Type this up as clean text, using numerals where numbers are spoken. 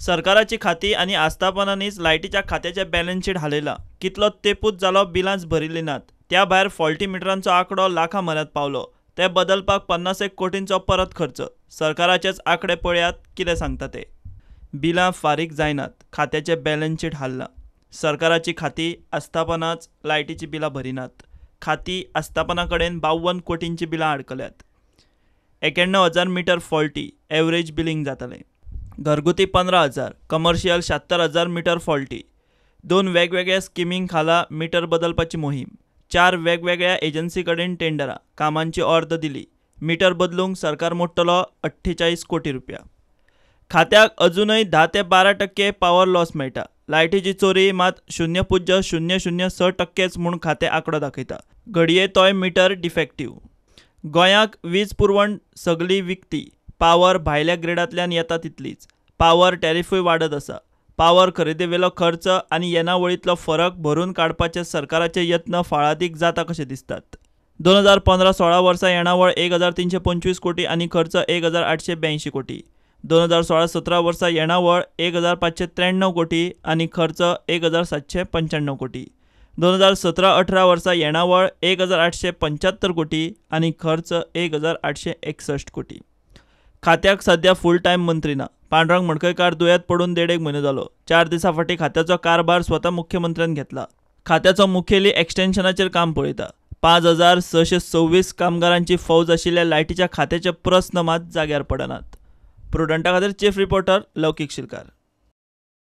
सरकाराची खातीं आनी आस्थापनांनीच लायटीच्या खात्याचें बॅलन्स शीट हालयलां. कितलो तेंपूच जालो बिलांच भरिल्लीं नात. त्या भायर फॉल्टी मिटरांचो आंकडो लाखां म्हऱ्यांत पावलो. ते बदलपाक पन्नासेक कोटींचो परत खर्च. सरकाराचेच आंकडे पळयात कितें सांगता ते. बिलां फारीक जायनात, खात्याचें बॅलन्स शीट हाल्लां. सरकाराचीं खातीं, आस्थापनांच लायटीचीं बिलां भरिनात. खातीं, आस्थापनां कडेन 52 कोटींचीं बिलां आडकल्यांत. 91 हजार मिटर फॉल्टी, एवरेज बिलींग जातालें. घरगुती 15 हजार, कमर्शियल 76 हजार मिटर फॉल्टी. दोन वेगवेगळ्या स्किमीं खाला मिटर बदलपाची मोहीम. चार वेगवेगळ्या एजन्सीं कडेन टेंडरां, कामांची ऑर्द दिली. मिटर बदलूंक सरकार मोडटलो 48 कोटी रुपया. खात्याक अजूनय 10 ते 12% पावर लॉस मेळटा. लायटीची चोरी मात 0.006%च म्हूण खातें आंकडो दाखयता. घडये तोय मिटर डिफेक्टीव. गोंयाक वीज पुरवण सगली विकती. पावर भायल्या ग्रिडांतल्यान येता तितलीच. पावर टॅरिफूय वाडत आसा. पावर खरेदीवेलो खर्च आनी येणावळींतलो फरक भरून काडपाचे सरकाराचे यत्न फळादीक जाता कशे दिसतात. 2015-16 वर्सा येणावळ 1325 कोटी आनी खर्च 1882 कोटी. 2016-17 वर्सा येणावळ 1593 कोटी आनी खर्च 1795 कोटी. 2017-18 वर्सा येणावळ 1875 कोटी आनी खर्च 1861 कोटी. खात्याक सध्या फूल टायम मंत्री ना. पांडुरंग मडकयकार दुयेंत पडून देडेक म्हयनो जालो. 4 दिसां फाटीं खात्याचो कारभार स्वता मुख्यमंत्र्यान घेतला. खात्याचो मुखेली एक्सटेन्शनाचेर काम पळयता. 5626 कामगारांची फौज आशिल्ल्या लायटीच्या खात्याचे प्रस्न मात जाग्यार पडनात. प्रुडंटा खातीर चीफ रिपोर्टर लौकीक शिलकार.